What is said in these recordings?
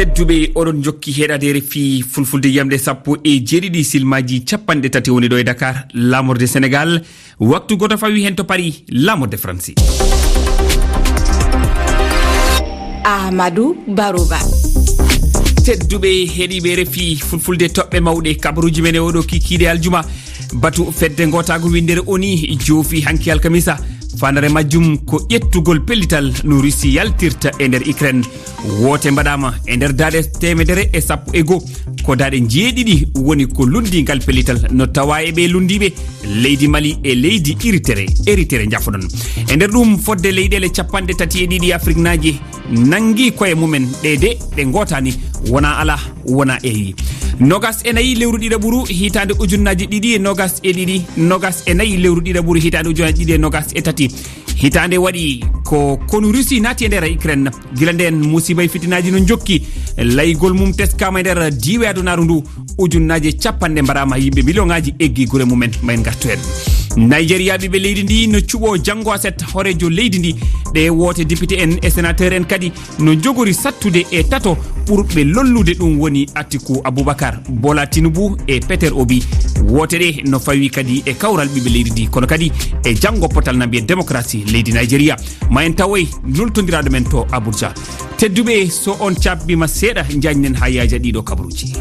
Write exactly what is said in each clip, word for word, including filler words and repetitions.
Tedduɓe, oɗon jokki heɗaade R F I Fulfulde, yamde sappo e jeeɗiɗi, silmaaji capanɗe tati woni ɗo e Dakar, laamorde Senegal. Waktu gooto fawi heen to Paris, laamorde Faransi. Ahmadou Barouba. Tedduɓe heɗiiɓe R F I Fulfulde, toɓɓe mawɗe kabaruuji men e oɗo kikiiɗe aljuma. Batu fedde ngootaagu winndere O N U joofi hanki alkamisa. Faandaare majjum ko ƴettugol pellital no Russie yaltirta e nder Ukraine. Woote mbaɗaama e nder daaɗe teemedere e sappo e goo. Ko daaɗe njeeɗiɗi woni ko lunndii ngal pellital, no tawaa e ɓee lunndiiɓe leydi Mali e leydi Iritere, Eritere, njafoɗon. E nder ɗum, fodde leyɗeele capanɗe tati e ɗiɗi afriknaaje nanngi koye mumen, ɗe de ɗe ngootaani, wonaa alaa, wonaa eeyi. Nogas e nayi lewru ɗiɗaɓuru hitaande ujunnaaji ɗiɗi e nogas e ɗiɗi, nogas e nayi lewru ɗiɗaɓuru hitaande ujunnaaji ɗiɗi e nogas e tati. Hitaande waɗi ko konu Russie naati e nder Ukraine. Gila ndeen, musiba e fitinaaji no njokki. Laygol mum teskaama e nder diiwe adunaaru ndu. Ujunnaaje capanɗe mbaɗaama, yimɓe miliyonaaji eggi gure mumen. Ma en ngartu heen. Nigeria, ɓiɓɓe leydi ndi no cuɓoo janngo aset horeejo leydi ndi. Ɗe woote, député en e sénateur en kadi no njogori sattude e tato ɓurɓe lollude, ɗum woni Atiku Abubakar, Bola Tinubu e Peter Obi. Woote ɗe no fawi kadi e kawral ɓiɓɓe leydi ndi, kono kadi e janngo potal na mbiyen démocratie leydi Nigeria. Ma en tawoy nultondiraaɗo men to Abuja. Tedduɓe, so on caabbiima seeɗa, njañnen haa yaaja ɗiɗo kabaruuji.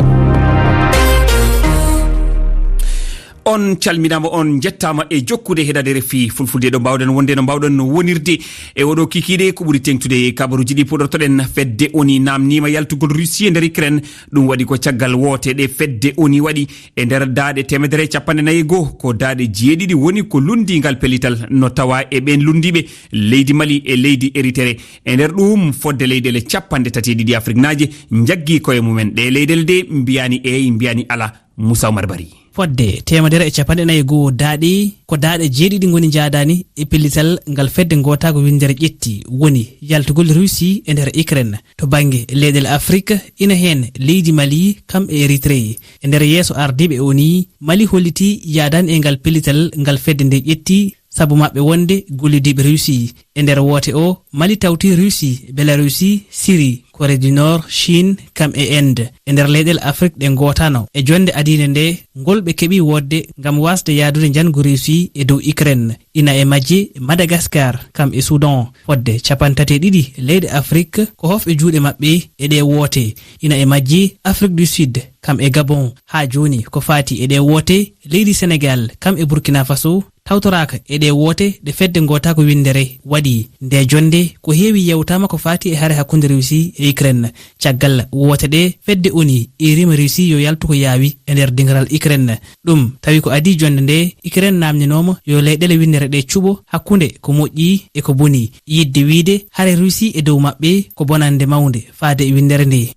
On calminaama, on njettaama e jokkude heɗaade R F I Fulfulde. Ɗo mbaawɗen wonde, no mbaawɗen wonirde e oɗo kikiiɗe, ko ɓuri teeŋtude e kabaruuji ɗi puɗortoɗen. Fedde O N U naamniima yaltugol Russie e nder Ukraine. Ɗum waɗi ko caggal woote ɗe fedde O N U waɗi e nder daaɗe teemedere e capanɗe nayi e goo. Ko daaɗe jeeɗiɗi woni ko lunndii ngal pellital, no tawaa e ɓeen lunndiiɓe leydi Mali e leydi Eritere. E nder ɗum, fodde leyɗeele capanɗe tati e ɗiɗi afriknaaje njaggi koye mumen. Ɗe leyɗeele de mbiyaani eey, mbiyaani alaa. Moussa Oumar Bari. Fodde teemedere e capanɗe nayi e goo daaɗe, ko daaɗe jeeɗiɗi ngoni njaadaani e pellital ngal fedde ngootaagu winndere ƴetti, woni yaltugol Russie e nder Ukraine. To bannge leyɗeele Afrik, ina heen leydi Mali, kam e Eritree. E nder yeeso ardiiɓe O N U, Mali hollitii yaadaani e ngal pellital ngal fedde nde ƴetti, sabu maɓɓe wonde gollidiiɓe Russie. E nder woote o, Mali tawti Russie, Belarusie, Syrie, Corée du Nord, Chine, kam e Inde. E nder leyɗeele Afrik ɗe ngootaano e jonnde adiinde nde, ngol ɓe keɓi woodde ngam waasde yaadude njanngu Russie e dow Ukraine. Ina e majje Madagascar, kam e Soudan. Fodde capanɗe tati e ɗiɗi leyɗe Afrik ko hofɓe juuɗe maɓɓe e ɗee woote. Ina e majje Afrique du Sud, kam e Gabon. Haa jooni, ko faati e ɗee woote, leydi Senegal, kam e Burkina Faso, tawtoraaka e ɗee woote ɗe fedde ngootaagu winndere waɗi. Nde jonnde, ko heewi yewtaama ko faati e hare hakkunde Russie e Ukraine. Caggal woote ɗe, fedde O N U eeriima Russie yo yaltu ko yaawi e nder dingiral Ukraine. Ɗum tawi ko adii jonnde nde, Ukraine naamninooma yo leyɗeele winndere ɗe cuɓo hakkunde ko moƴƴi e ko boni. Yiɗde wiyde hare Russie e dow maɓɓe ko bonannde mawnde faade e winndere nde.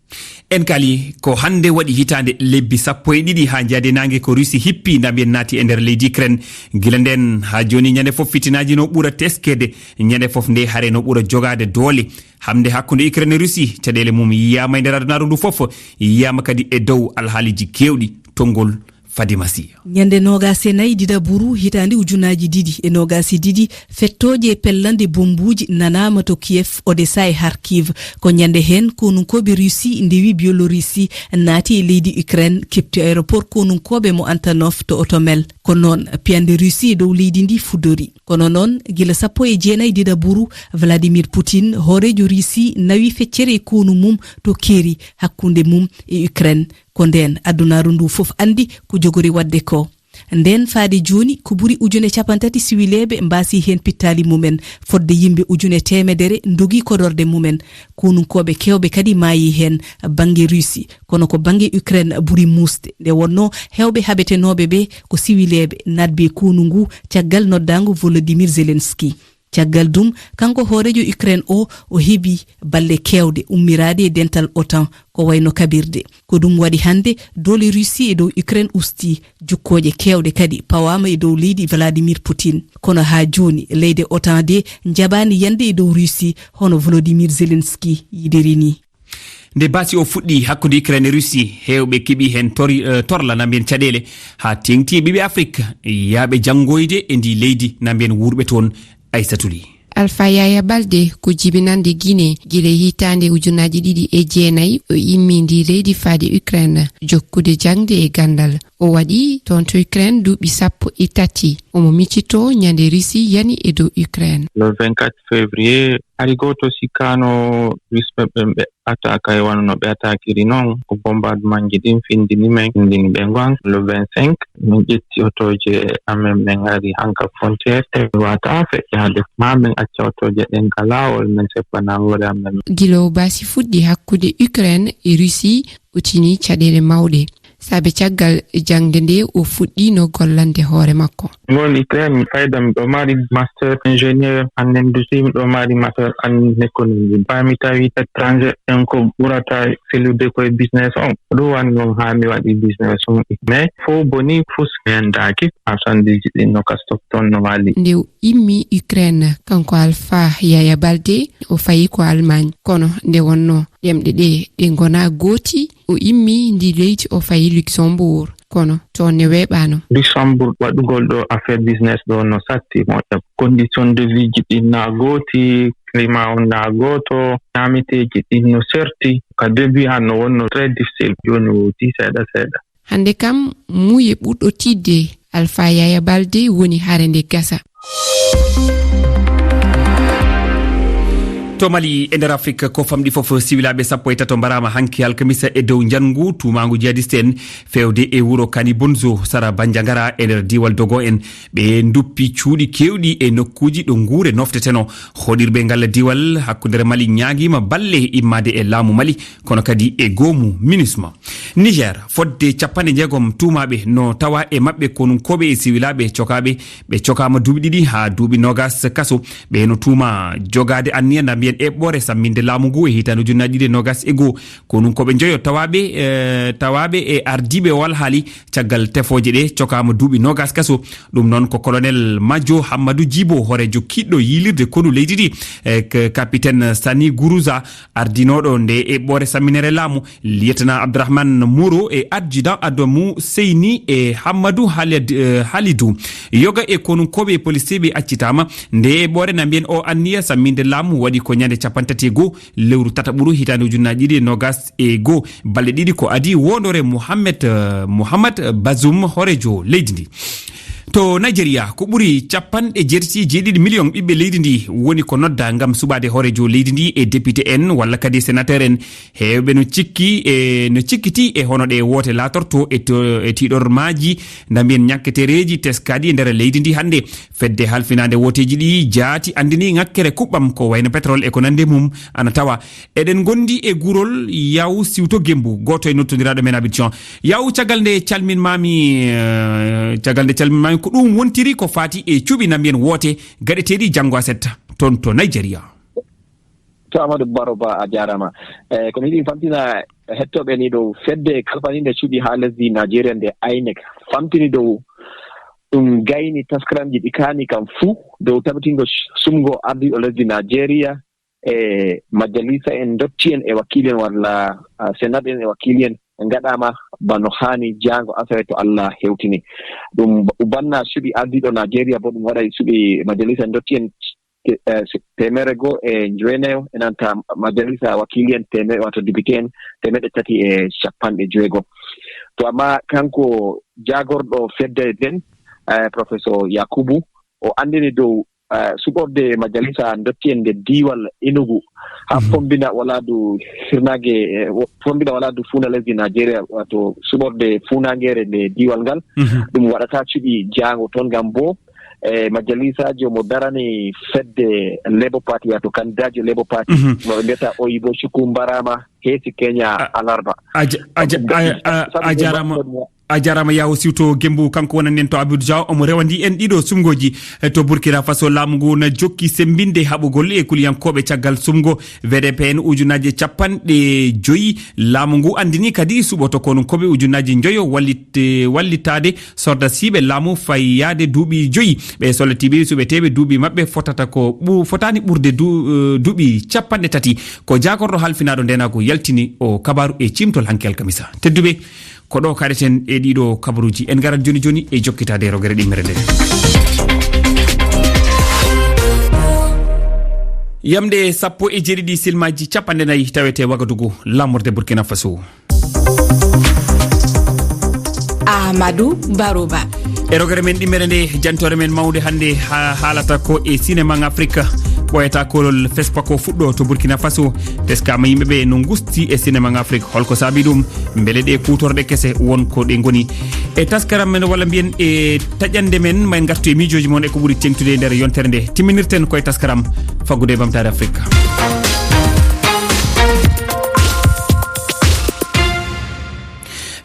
En kaali ko hannde waɗi hitaande lebbi sappo e ɗiɗi haa njaade naange ko Russie hippi ndamyen naati e nder leydi Ukraine. Gila ndeen haa jooni, ñande fof fitinaaji no ɓura teskeede, ñande fof nde hare no ɓura jogaade doole. Hamde hakkunde Ukraine e Russie, caɗeele mum yiyaama e nder adunaaru ndu fof, yiyaama kadi e dow alhaaliji keewɗi. Tonngol Fadima Sy. Ñande noogas e nayi ɗiɗaɓuru hitaande ujunnaaji ɗiɗi e noogas e ɗiɗi, fettooje e pellande bommbuuji nanaama to Kiev, Odessa e Kharkiv. Ko ñande heen konunkooɓe Russie ndewi Bielorussie, naati e leydi Ukraine, keɓti aéroport konunkooɓe mo Antonov to Otomel. Ko noon piyannde Russie e dow leydi ndi fuɗɗori. Kono noon, gila sappo e jeenayi ɗiɗaɓuru, Vladimir Putin, hooreejo Russie, nawi feccere e konu mum to Kerry, hakkunde mum e Ukraine. Ko ndeen adunaaru ndu fof anndi ko jogori waɗde ko. Ndeen faade jooni, ko ɓuri ujune capanɗe tati siwileeɓe mbaasi heen pittaali mumen, fodde yimɓe ujune teemedere ndogi koɗorɗe mumen. Konunkooɓe keewɓe kadi maayi heen bannge Russie, kono ko bannge Ukraine ɓuri muusde. Nde wonnoo, heewɓe haɓetenooɓe ɓe ko siwileeɓe, naatɓe e konu ngu caggal noddaango Volodymyr Zelensky. Caggal ɗum, kanko hooreejo Ukraine o, o heɓi balle keewɗe ummiraade e dental OTAN, ko wayno kaɓirɗe. Ko ɗum waɗi hannde doole Russie e dow Ukraine usti, jukkooje keewɗe kadi pawaama e dow leydi Vladimir Putin. Kono haa jooni, leyɗe OTAN ɗe njaɓaani yande e dow Russie, hono Volodymyr Zelensky yiɗiri ni. Nde baasi o fuɗɗi hakkunde Ukraine e Russie, heewɓe keɓi heen tori-, eh, torla na mbiyen caɗeele, haa teeŋti e ɓiɓɓe Afrik, yaaɓe janngoyde e ndi leydi na mbiyen wuurɓe toon. Aysatu Ly. Alpha Yaya Balde ko jibinande Guinée gila e hitaande ujunaaji ɗiɗi e jeenayi, o immi ndi leydi faade Ukraine, jokkude jaŋde e ganndal. O waɗi toon to Ukraine duuɓi sappo e tati. Omo miccitoo ñande Russie yani e dow Ukraine. Le vingt-quatre février, hari gooto sikkaano Rusɓe ɓen ɓe attaque e wano no ɓe attaquiri non. Ko bombardement ji ɗin findini men, findini ɓe ngon. Le vingt-cinq, min ƴetti otooje amen, min ngari hanka frontière. E wata feƴƴaade, ma min acca otooje ɗen ka laawol, min seppana hoore amen. Gila o baasi fuɗɗi hakkunde Ukraine e Russie, o tini caɗeele mawɗe. Saabe caggal jaŋde nde, o fuɗɗiino gollande hoore makko. Ngoni Ukraine, fayda miɗo mari master ingénieur en industrie, miɗo mari master en économie. Ba mi tawi étranger en ko ɓurata felude koye business on. Ɗum wani noon haa mi waɗi business on. Mais fof boni, fof so mi anndaaki, marchandise ɗin no ka stock toon no waali. Nde o immi Ukraine, kanko Alpha Yaya Balde, o fayi ko Allemagne. Kono nde wonnoo ɗemɗe ɗe, ɗe ngonaa gooti, o immi ndi leydi, o fayi Luxembourg. Kono toon ne weeɓaano. Luxembourg waɗugol ɗo affaire business ɗo no satti moƴƴa. Condition de vie ji ɗin na gooti, climat on na gooto, ñaameteeji ɗin no serti. Ka début han no wonno très difficile, jooni o wowti seeɗa seeɗa. Hannde kam, muuye ɓurɗo tiiɗde Alpha Yaya Balde woni hare nde gasa. To Mali, e nder Afrik, ko famɗi fof, siwilaaɓe sappo e tato mbaraama hanki alkamisa e dow njanngu tuumaangu jihadiste en feewde e wuro Kani Bonzo, sara Bandiagara, e nder diiwal Dogo en. Ɓe nduppi cuuɗi keewɗi e nokkuuji ɗo nguure nofteteno. Hoɗirɓe ngal diiwal hakkunde Mali ñaagiima balle immaade e laamu Mali, kono kadi e goomu MINUSMA. Niger, fodde capanɗe jeegom tuumaaɓe no tawa e maɓɓe konunkooɓe e siwilaaɓe cokaaɓe. Ɓe cokaama duuɓi ɗiɗi haa duuɓi noogas kaso. Ɓe no tuuma jogaade anniya na mbiyen eɓɓoore samminde laamu ngu e hitaande ujunnaji ɗiɗi e noogas e goo. Konunkooɓe njoyo tawaaɓe, eh, tawaaɓe e ardiiɓe o alhaali caggal tefooje ɗe cokaama duuɓi noogas kaso. Ɗum noon ko colonel Majo Hammadu Jibo, hooreejo kiɗɗo yiilirde konu leydi ndi, e k-, capitaine Sani Guruza, ardinooɗo nde eɓɓoore samminere laamu, lieutenant Abdourahmane Moro e adjudant Adamu Seyni e Hammadu Halid-, eh, Halidu. Yoga e konunkooɓe e polisiiɓe accitaama nde eɓɓoore na mbiyen o anniya samminde laamu waɗi ko ñande capanɗe tati e goo lewru tataɓuru hitaande ujunnaji ɗiɗi e noogas e goo. Balɗe ɗiɗi ko adii wondore Mohamed, eh, Mohamed Bazoum, hooreejo leydi ndi. To Nigeria, ko ɓuri capanɗe jeetati e jeeɗiɗi miliyon ɓiɓɓe leydi ndi woni ko nodda ngam suɓaade hooreejo leydi ndi e député en walla kadi sénateur en. Heewɓe no cikki e, no cikkiti e hono ɗe woote laatorto e to, e tiiɗormaaji, na mbiyen ñakketereeji teskaaɗi e nder leydi ndi hannde. Fedde halfinaande wooteeji ɗi jaati anndini ŋakkere kuɓɓam ko wayno pétrole e ko nandi e mum ana tawa. Eɗen ngondi e gurol Yaw Siwto Gembu, gooto e nottondiraaɗo men Abidjan. Yaw, caggal nde calminmaami, eh, caggal nde calminmaami, ko ɗum wontiri ko faati e cuɓi na mbiyen woote gaɗeteeɗi janngo aset toon to Nigeria. To Amadou Baro Ba, a jaaraama. Eh, ko mi yiɗi famtina hettooɓe ni dow fedde kalfaniinde cuɓi haa lesdi Nigeria nde INEC famtini dow ɗum gayni taskaramji ɗi kaani kam fuu dow tabitingo sumgo ardiiɗo lesdi Nigeria e majalisa en, ndotti en e wakiili en walla, ah, senat en e wakiili en ngaɗaama bano haani jaango asawe to Allah hewtini. Ɗum banna suɓi ardiiɗo Nigeria bo ɗum waɗay suɓi majalisa ndotti en te-, eh, si-, teemere goo e njowenayo, e nanta majalisa wakiili en teeme-, wato député en teemeɗɗe tati e capanɗe jeego. To amma kanko jaagorɗo fedde nden, eh, professeur Yakubu, o anndini dow, eh, suɓorde majalisa ndotti en nde diiwal Enugu, haa fombina wala du hirnaange, eh, wo-, fombina wala du fuuna lesdi Nigeria, wato suɓorde fuunaangeere nde diiwal ngal, ɗum waɗata cuɓi jaango toon ngam bo, eh, majalisaajo mo darani fedde Labour Party, wato kandidaajo Labour Party, mo ɓe mbiyata Oyibo Chukwuemeka, heesi Kenya alarba. A ja-, a ja-, a, a, a jaaraama. A jaaraama, Yaw Siwto Gembu, kanko wonani en to Abuja, omo rewandi en ɗiɗo sumgooji. Eh, to Burkina Faso, laamu ngu na jokki semmbinde haɓugol e kuliyankooɓe caggal sumgo V D P en ujunaaji capanɗe joyi. Laamu ngu anndini kadi suɓoto konunkooɓe ujunaaji njoyo wallit-, wallitaade sordasiiɓe laamu fayyaade duuɓi joyi. Ɓe sollitiiɓe suɓeteeɓe duuɓi maɓɓe fotata ko ɓu-, fotaani ɓurde du-, eh, duuɓi capanɗe tati. Ko jaagorɗo halfinaaɗo ndeenaagu yaltini o kabaaru e ciimtol hanki alkamisa. Tedduɓe, ko ɗo kaɗeten e ɗiɗo kabaruuji. En ngarat jooni jooni e jokkitaade e rogere ɗimmere nde. Yamde sappo e jeeɗiɗi silmaaji capanɗe nayi tawete Wagadugu, laamorde Burkina Faso. Amadou Baroba. E rogere men ɗimmere nde, jantoore men mawnde hannde ha-, haalata ko e sinema en Afrique. Ɓooyata kolol Fespa ko fuɗɗo to Burkina Faso. Teskama yimɓe ɓe no ngusti e sinema en Afrique. Holko saabi ɗum? Mbele ɗe kuutorɗe kese won ko ɗe ngoni? E taskaram men walla mbiyen e taƴande men, ma en ngartu e miijooji mon e ko ɓuri teŋtude e nder yontere nde. Timminirten koye taskaram faggude e Ɓamtaare Afrique.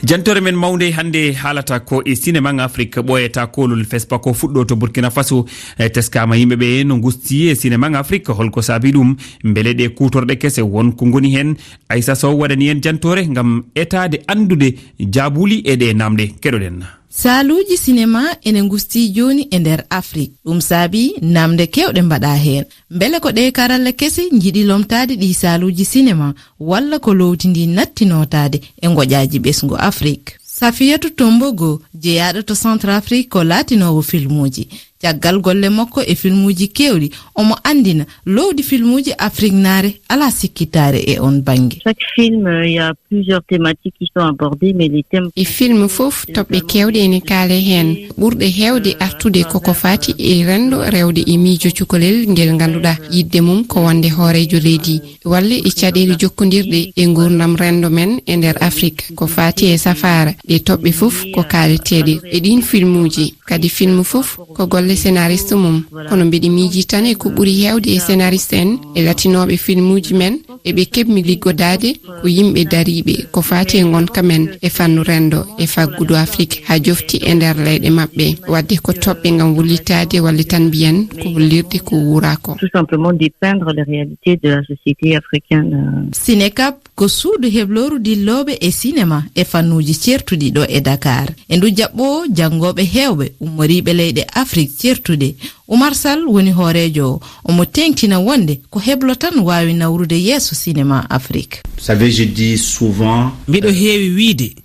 Jantoore men mawnde hannde haalata ko e sinema en Afrique, ɓooyata kolol Fespa ko fuɗɗo to Burkina Faso. E, teskama yimɓe ɓe no ngusti e sinema en Afrique, holko saabi ɗum? Mbele ɗe kuutorɗe kese won ko ngoni hen? Aissa Sow waɗani en jantoore ngam etaade anndude jaabuli e ɗe namɗe. Keɗoɗen. Saaluuji sinema ene ngusti jooni e nder Afrik. Ɗum saabi namde kewɗe mbaɗa heen. Mbele ko ɗe karalle kese njiɗi lomtaade ɗi saaluuji sinema, walla ko lowdi ndi natti nootaade e ngoƴaaji ɓesngu Afrik? Safiyatu Tombogo, jeyaaɗo to Centre Afrique, ko laatinoowo filmuuji. Caggal golle makko e filmuuji keewɗi, omo anndina lowdi filmuuji Afrik naare alaa sikkitaare e on bannge. Chaque film, euh, il y a plusieurs thématiques qui sont abordées, mais les thèmes... E film fof, toɓɓe keewɗe ene kaale heen. Ɓurɗe heewde artude koko faati e renndo, rewde e miijo cukalel ngel ngannduɗaa yiɗde mum ko wonde hooreejo leydi, walla e caɗeele jokkondirɗe e nguurndam renndo men e nder Afrik. Ko faati e safaara, ɗe toɓɓe fof ko kaaleteeɗe e ɗiin filmuuji. Kadi film fof ko golle scénariste mum. Kono mbeɗe miiji tan e ko ɓuri heewde e scénariste en, e latinooɓe filmuuji men, e ɓe keɓmi liggodaade ko yimɓe dariiɓe ko faati e ngonka men e fannu renndo e faggudu Afrik haa jofti e nder leyɗe maɓɓe. Waɗde ko toɓɓe ngam wullitaade walla tan mbiyen ko wullirde ko wuuraa ko. Tout simplement dépeindre les réalités de la société africaine, euh. Cinecap ko suudu heblooru dillooɓe e sinema e fannuuji ceertuɗi ɗo e Dakar. E ndu jaɓɓoo janngooɓe heewɓe ummoriiɓe leyɗe Afrik ceertuɗe. Oumar Sall woni hooreejo o. Omo teeŋtina wonde ko heblo tan waawi nawrude yeeso sinema Afrik. Vous savez, je dis souvent... Mbiɗo heewi wiyde,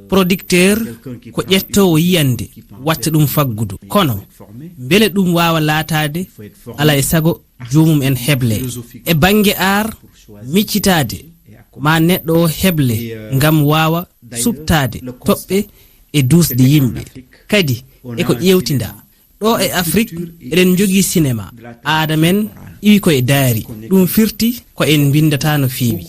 producteur ko ƴettoowo yiyannde, watta ɗum faggudu. Kono, mbele ɗum waawa laataade? Alaa e sago, joomum en heble. E bannge art, miccitaade, ma neɗɗo o heble ngam waawa suɓtaade toɓɓe e duusde yimɓe. Kadi, e ko ƴeewtinda. Ɗo e Afrik, eɗen njogii sinema. Aada men iwi ko e daari. Ɗum firti ko en mbindataa no feewi.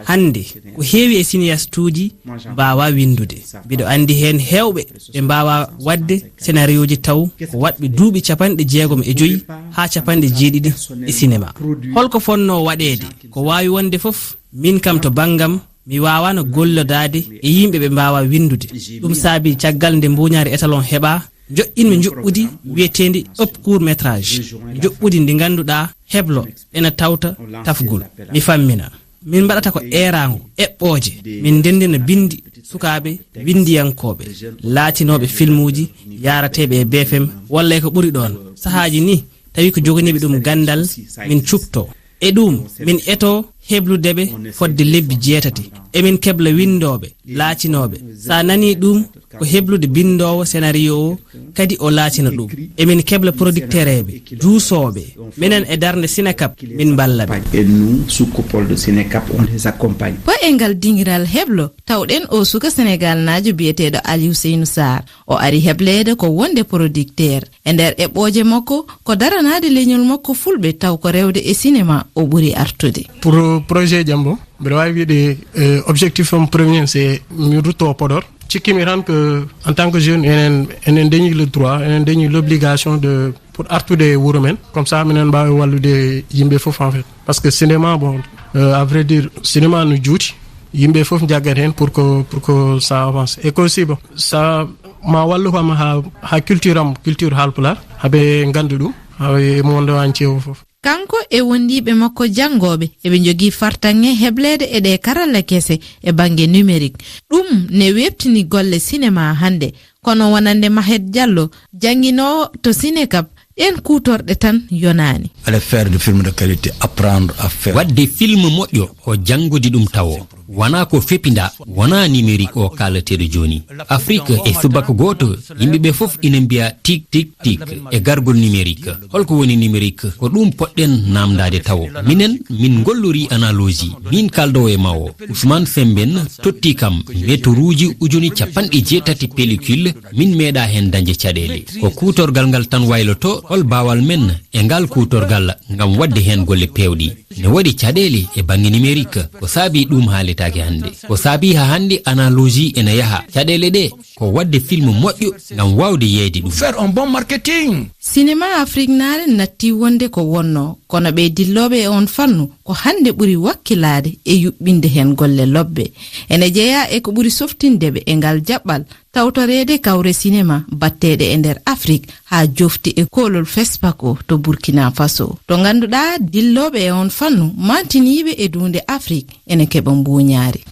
Hannde, ko heewi e sineyastuuji mbaawaa winndude. Mbiɗo anndi heen heewɓe ɓe mbaawaa waɗde senariyooji taw ko waɗɓe duuɓi capanɗe jeegom e joyi haa capanɗe jeeɗiɗi e sinema. Holko fotnoo waɗeede? Ko waawi wonde fof, min kam to banngam, mi waawaano gollodaade e yimɓe ɓe mbaawaa winndude. Ɗum saabi caggal nde mbuuñaari étalon heɓaa, njoƴƴinmi njuɓɓudi wiyeteendi up court métrage, njuɓɓudi ndi ngannduɗaa heblo ena tawta tafgol. Mi fammina. Min mbaɗata ko eeraango, eɓɓooje, min ndenndina binndi sukaaɓe winndiyankooɓe, laatinooɓe filmuuji, yaarateeɓe e B F M, walla e ko ɓuri ɗoon. Sahaaji ni, tawi ko joganiiɓe ɗum ganndal, min cuɓtoo. E ɗum, min etoo hebludeɓe fodde lebbi jeetati. Emin kebla winndooɓe, laatinooɓe. Sa nanii ɗum, ko heblude binndoowo scénario o, kadi o laatina ɗum. Emin kebla producteur eɓe, juusooɓe. Minen e darnde Cinecap, min mballa ɓe. Et nous, sous coupole de Cinecap, on les accompagne. Ko e ngal dingiral heblo tawɗen o suka Senegaalnaajo biyeteeɗo Aliou Seynou Sarr. O ari hebleede ko wonde producteur. E nder eɓɓooje makko, ko daranaade leñol makko fulɓe taw ko rewde e sinema o ɓuri artude. Pour projet Jambo, mbiɗa waawi wiide, eh, objectif am premier, c'est mi rutto Podor. Cikkimi tan que en tant que jeune, enen, enen dañi le droit, enen dañi l'obligation de, pour artude e wuro men. Comme ça, minen mbaawi wallude yimɓe fof, en fait. Parce que cinéma, bon, euh, à vrai dire, cinéma no juuti. Yimɓe fof njaggat heen pour que, pour que ça avance. Et que aussi, bon, ça ma wallu kam ha, ha culture am, culture Haalpulaar, haɓe nganndu ɗum, ha e monde entier o fof. Kanko e wondiiɓe makko janngooɓe eɓe njogii fartaŋŋe hebleede e ɗee karalle kese e bannge numérique. Ɗum ne weeɓtini golle sinema hannde. Kono wonande Mahet Diallo, jannginoowo to Cinecap, ɗeen kuutorɗe tan yonaani. Aller faire du film de qualité, apprendre à faire. Waɗde film moƴƴo ko janngude ɗum tawo. Wonaa ko fepinda, wonaa nimerik o kaalateeɗo jooni. Afrik e subaka gooto, yimɓe ɓe fof ina mbiya tik, tik, tik e gargol nimerik. Holko woni nimerik? Ko ɗum poɗɗen naamndaade tawo. Minen, min ngollori analogie. Min kaaldowo e ma o, Ousmane Semben, totti kam meturuuji ujuni capanɗe jeetati pellicule, min meeɗa heen dañde caɗeele. Ko kuutorgal ngal tan wayloto, hol baawal men e ngal kuutorgal ngam waɗde heen golle peewɗi? Ne waɗi caɗeele e bannge nimerik. Ko saabi ɗum haaletaake hannde. Ko saabi haa hannde analogie ena yaha. Caɗeele ɗe ko waɗde film moƴƴo ngam waawde yeeyde ɗum. Faire un bon marketing. Sinema Afrik naare natti wonde ko wonno, kono ɓe dillooɓe e on fannu ko hannde ɓuri wakkilaade e yuɓɓinde heen golle lobbe. Ene jeyaa e ko ɓuri softinde ɓe e ngal jaɓɓal tawtoreede kawre sinema batteeɗe e nder Afrik haa jofti e koolol FESPACO to Burkina Faso. To ngannduɗaa dillooɓe e on fannu mantiniiɓe e duunde Afrik ene keɓa mbuuñaari.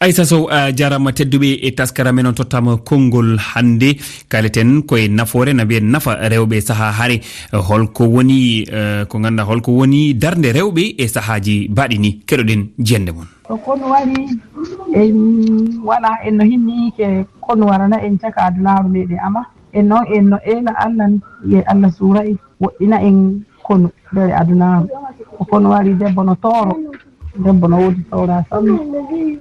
Aissa Sow, a jaaraama. Tedduɓe e taskara men on tottaama konngol hannde. Kaaleten koye nafoore na mbiyen nafa rewɓe e sahaa hare. Holko woni, eh, ko ngannduɗaa holko woni darnde rewɓe e sahaaji baɗi ni? Keɗoɗen jennde mon. Ko konu wari en wala en no hinni ke konu warana en caka adunaaru nde ɗe ama. En noon en no eela Allah ni, ye Allah suura en, woɗɗina en konu nder adunaaru. Ko konu wari debbo no tooro, debbo no woodi toora sanne.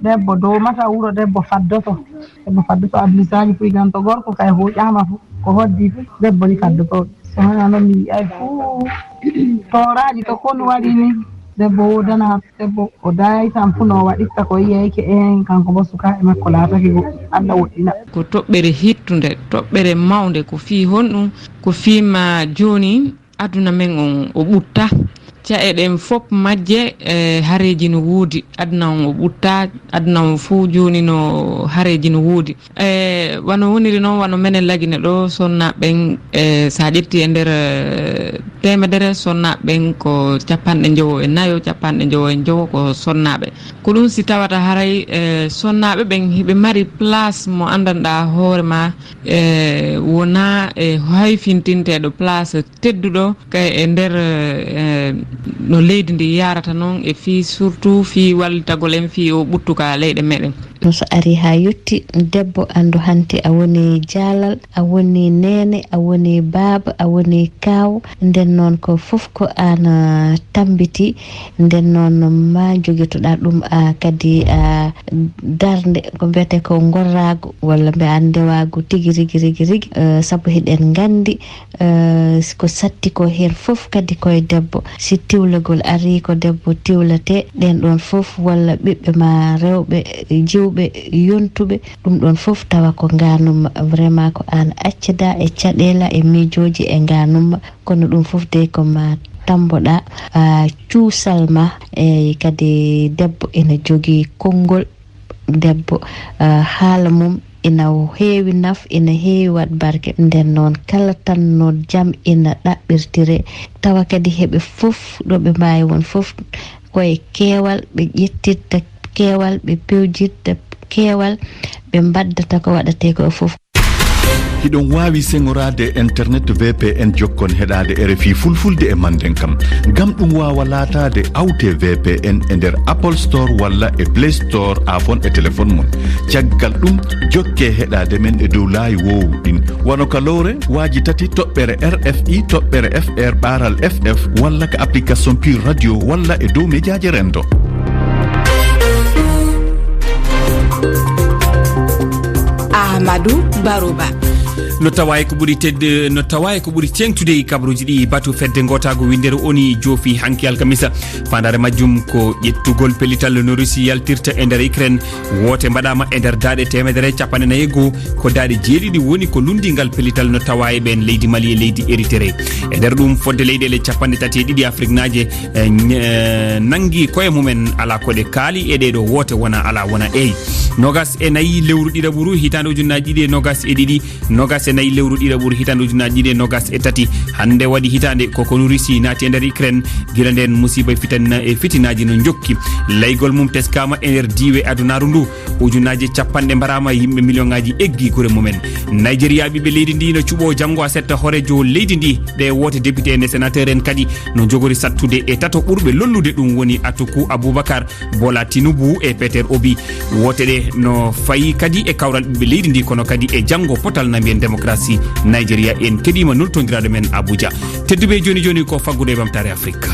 Debbo doomata wuro, debbo faddoto. Debbo faddoto adlisaaji puy ganto gorko kay hooƴaama fu, ko hoddi fu, debbo ni faddoto. So hana noon mi yi'ay fu tooraaji to konu wari ni, debbo woodana. Debbo o daaytan fu no o waɗirta ko yiyayke en, kanko bo sukaaɓe makko laatake goɗɗum. Allah woɗɗina. Ko toɓɓere hittunde, toɓɓere mawnde. Ko fii honɗum? Ko fii ma jooni aduna men on o ɓutta. Ca'e ɗen fof majje, e, hareeji no woodi. Aduna on o ɓutta, aduna on fof jooni no hareeji no woodi. E, wano woniri noon, wano menen Lagine ɗo, sonnaaɓe ɓen, e, so a ƴetti e nder, e, teemedere, sonnaaɓe ɓen ko capanɗe njowo e nayo, capanɗe njowo e njowo ko sonnaaɓe. Ko ɗum si tawata haray, e, sonnaaɓe ɓen hiɓe mari place mo anndanɗaa hoore ma, e, wonaa e hayfintinteeɗo place tedduɗo kay e nder, eh, no leydi ndi yaarata noon, e fii surtout fii wallitagol en fii o ɓuttuka leyɗe meɗen. No so ari haa yotti, debbo anndu hanti a woni jaalal, a woni neene, a woni baaba, a woni kaaw. Nden noon ko fof ko aan, ah, tambiti. Nden noon ma jogotoɗaa ɗum, ah, kadi, ah, darnde ko mbiyetee ko ngorraagu walla mbiyaa ndewaagu tigi rigi, rigi, rigi. Eh, sabu hiɗen nganndi eh, ko satti ko heen fof kadi koye debbo. Si tiwlagol arii ko debbo tiwlete, ɗeen ɗoon fof walla ɓiɓɓe ma rewɓe jiwɓe yontuɓe, ɗum ɗoon fof tawa ko ngaanumma. Vraiment ko aan accida e caɗeela e miijooji e ngaanumma. Kono ɗum fof dey ko ma tamboɗa, ah, cuusal ma. Eey, kadi debbo ina jogii konngol. Debbo, ah, haala mum ina heewi naf, ina heewi waɗ barke. Nden noon, kala tan no jam ina ɗaɓɓirtire, tawa kadi heɓe fof ɗo ɓe mbaawi won fof, ko e keewal ɓe ƴettirta keewal, ɓe pewjirta keewal, ɓe mbaddata ko waɗatee ko fof. Hiɗon waawi seŋoraade e internet V P N jokkon heɗaade R F I Fulfulde e Manden kam. Ngam ɗum waawa laataade, awtee V P N e nder Apple Store walla e Play Store, aafon e telefon mon. Caggal ɗum, jokkee heɗaade men e dow laayi woowuɗi ɗin, wano ka lowre waaji tati toɓɓere R F I toɓɓere F R ɓaaral F F walla ka application Pure Radio walla e dow mejaaje renndo. Amadou Barouba. No tawa e ko ɓuri tedde, no tawa e ko ɓuri teeŋtude e kabaruuji ɗi, batu fedde ngootaagu winndere O N U joofi hanki alkamisa. Faandaare majjum ko ƴettugol pellital no Russie yaltirta e nder Ukraine. Woote mbaɗaama e nder daaɗe teemedere e capanɗe nayi e goo, ko daaɗe jeeɗiɗi woni ko lunndii ngal pellital no tawa e ɓeen leydi Mali e leydi Eritrea. E nder ɗum, fodde leyɗeele capanɗe tati e ɗiɗi Afriknaaje, eh, ñ-, eh, nanngi koye mumen alaa ko ɗe kaali e ɗee ɗoo woote, wona alaa wona eey. Nogas e nayi lewru ɗiɗaɓuru hitaande ujunnaji ɗiɗi e nogas e ɗiɗi, nogas e nayi lewru ɗiɗaɓuru hitaande ujunnaji ɗiɗi e nogas e tati. Hannde waɗi hitaande ko konu Russie naati e nder Ukraine. Gila nden musiba e fitan-, e fitinaaji no jokki. Laygol mum teskama e nder diiwe adunaaru ndu. Ujunnaaje capanɗe mbarama, yimɓe million ngaji eggi gure mumen. Nigeria, ɓiɓɓe leydi ndi no cuɓo janngo aset hoorejo leydi ndi. Ɗe woote député en e sénateur en kadi no jogori sattude e tato ɓurɓe lollude, ɗum woni Atiku Abubakar, Bola Tinubu e Peter Obi. Woote ɗe no fayi kadi e kawral ɓiɓɓe leydi ndi, kono kadi e janngo potal na mbiyen démocratie Nigeria. En keɗima nultondiraaɗo men Abuja. Tedduɓe, joni joni ko faggude e ɓamtaare Afrique.